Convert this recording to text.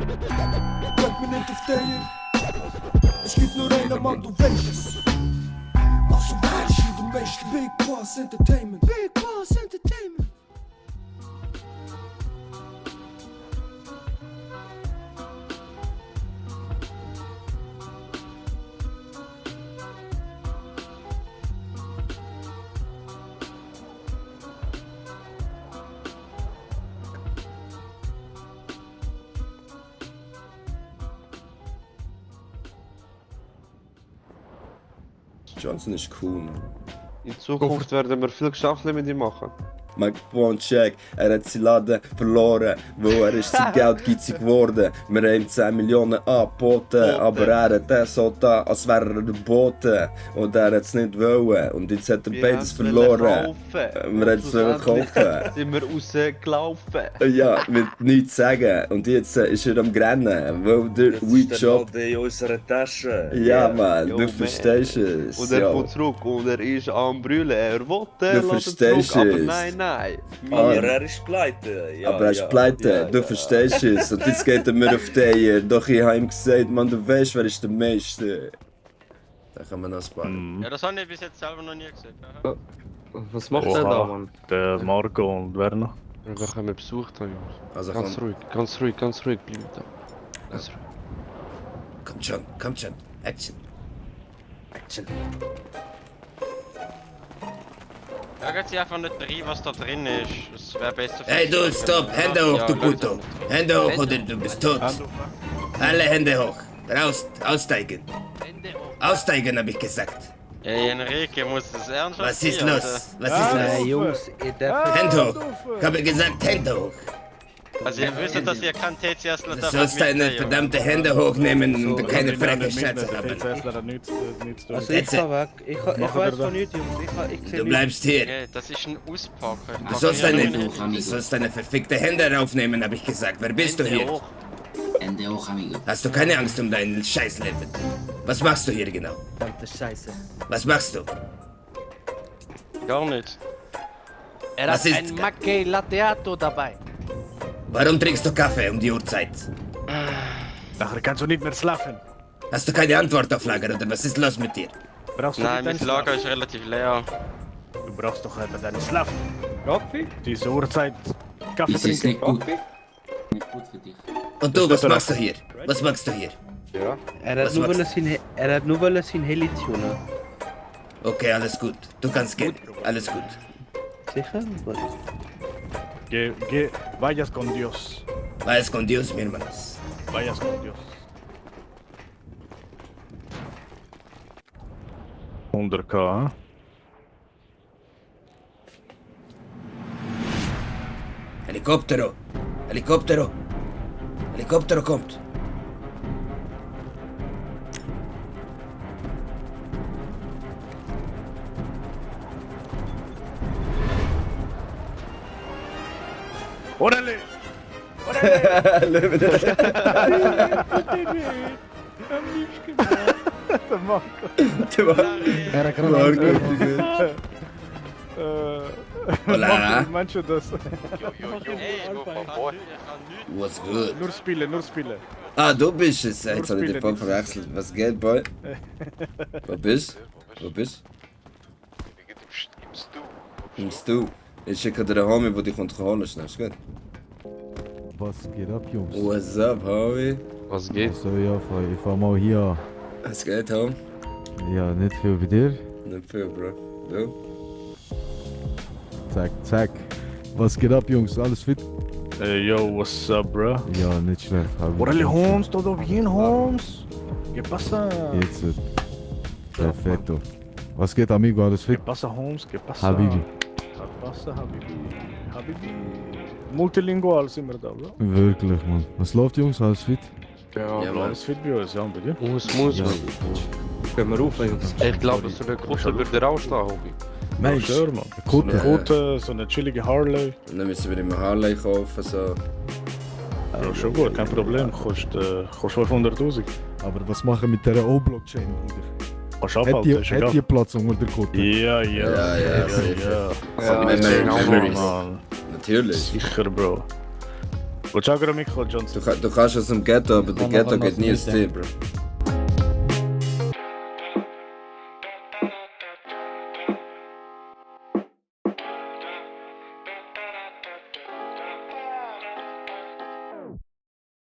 Bleib mir nicht auf der. Es gibt nur einen Mann, du weißt es. Also weißt du, du weißt Big Bas Entertainment. Big Bas Entertainment. Johnson ist cool, man. In Zukunft werden wir viel Geschäfte mit ihm machen. Microphone check, er hat sein Laden verloren, weil er ist sein Geld geizig geworden. Wir haben ihm 10 Millionen angeboten, aber er hat das so da, als wäre er der Bote. Und er hat es nicht wollen. Und jetzt hat er beides verloren. Wir haben es kaufen. Sind wir rausgelaufen. Ja, mit nichts sagen. Und jetzt ist er am Rennen, weil der Weedshop... in unserer Tasche. Ja, man, Yo, du man. verstehst es. Und er Ja. kommt zurück und er ist am Brüllen. Er will, Du lässt verstehst zurück, aber es. nein. Aber er ist pleite. Ja, Aber er ist pleite, du verstehst es. Und jetzt geht er mir auf den. Doch ich habe ihm gesagt, man, du weißt, wer ist der Meister. Da kann man noch sparen. Ja, das habe ich bis jetzt selber noch nie gesehen. Ja. Was macht er da, Mann? Der Marco und wer noch? Wir haben ihn besucht, Jungs. Also Ganz komm, ruhig, ganz ruhig, ganz ruhig bleiben da. Ganz ruhig. kommt schon. Action. Action. Sagen Sie einfach nicht rein, was da drin ist. Es wäre besser für Hey Sie, du, wenn- stopp, Hände hoch, Ja, du langsam. Puto. Hände hoch oder du bist tot. Alle Hände hoch. Raus, aussteigen. Aussteigen, hab ich gesagt. Ey, Enrique, muss das ernsthaft Was ist sein, los? Was ist los? Jungs, ihr dürft... Hände hoch. Ich habe gesagt, Hände hoch. oder? Also ihr wisst, dass ihr kein TCSler Du sollst deine verdammte Hände hochnehmen und keine freche Schätze haben. Also ich fahr weg. Ich weiß von nichts, Jungs. Ich sehe Du nichts. bleibst hier. Okay, das ist ein Auspacken. Du sollst deine verfickte Hände raufnehmen, hab ich gesagt. Wer bist du hier? Ende hoch, amigo. Hast du keine Angst um dein Scheißleben? Was machst du hier genau? Verdammte Scheiße. Was machst du? Gar nicht. Er Was hat ist- ein Macchi Latteato dabei. Warum trinkst du Kaffee um die Uhrzeit? Nachher kannst du nicht mehr schlafen. Hast du keine Antwort auf Lager oder was ist los mit dir? Brauchst du Nein, nicht mein deinen Lager Schlaf? ist relativ leer. Du brauchst doch einfach deinen Schlaf. Kaffee? Diese Uhrzeit Kaffee Das ist nicht trinken. gut. Nicht gut für dich. Und du, was machst du hier? Was machst du hier? Er hat Was nur machst sein Heli tunen. Okay, alles gut. Du kannst gehen. Alles gut. Sicher? Gut. Vayas con Dios. Vayas con Dios, mi hermanos. Vayas con Dios. 100k, hè? Helikoptero! Helikoptero! Helikoptero kommt! Órale! Der Marco. Hola! Meinst du das? Ey, wo von wo? Ich kann nichts. What's good? Nur spielen. Ah, du bist es. Jetzt habe ich spielen, dich voll nicht verwechselt. Was geht, Boy? Wo bist du? Wo bist du? Im Stu. Ich schicke dir einen Homie, der dich holen schnell. Ist gut? Was geht ab, Jungs? What's up, Homie? Was geht? So, ja, ich fahr mal hier. Was geht, Home? Ja, nicht viel bei dir. Nicht viel, Bro. Du? Zack. Was geht ab, Jungs? Alles fit? Hey, yo, what's up, bro? Ja, nicht schlecht. Órale, Holmes, todo bien, Holmes? ¿Qué pasa? Jetzt. Perfetto. Was geht, amigo? Alles ¿Qué fit? pasa, Holmes? ¿Qué pasa? Habibi. ¿Qué pasa, Habibi? Multilingual sind wir da, bro. Wirklich, Mann. Was läuft, Jungs? Alles fit? Ja, Ja, Mann. alles fit bei uns, ja, und bei dir? Muss. Ja. Gehen wir rauf, Jungs. Ich glaube, dass der Kutter würde rausstehen, Hobby. Mensch, Sure, man. Kutte. Gute, so eine chillige Harley. Und dann müssen wir immer Harley kaufen, so. Ja, schon gut, kein Problem. Kostet 500.000. Aber was machen mit dieser O-Blockchain, Bruder? Kannst Hat abhalten, ist die egal. Platz unter der Kutte? Ja, sicher. ja. Memories. Man. Natürlich. Sicher, Bro. Willst du auch gerade Michael Johnson? Du kannst aus dem Ghetto, aber der Ghetto geht nie ins Ziel, Bro.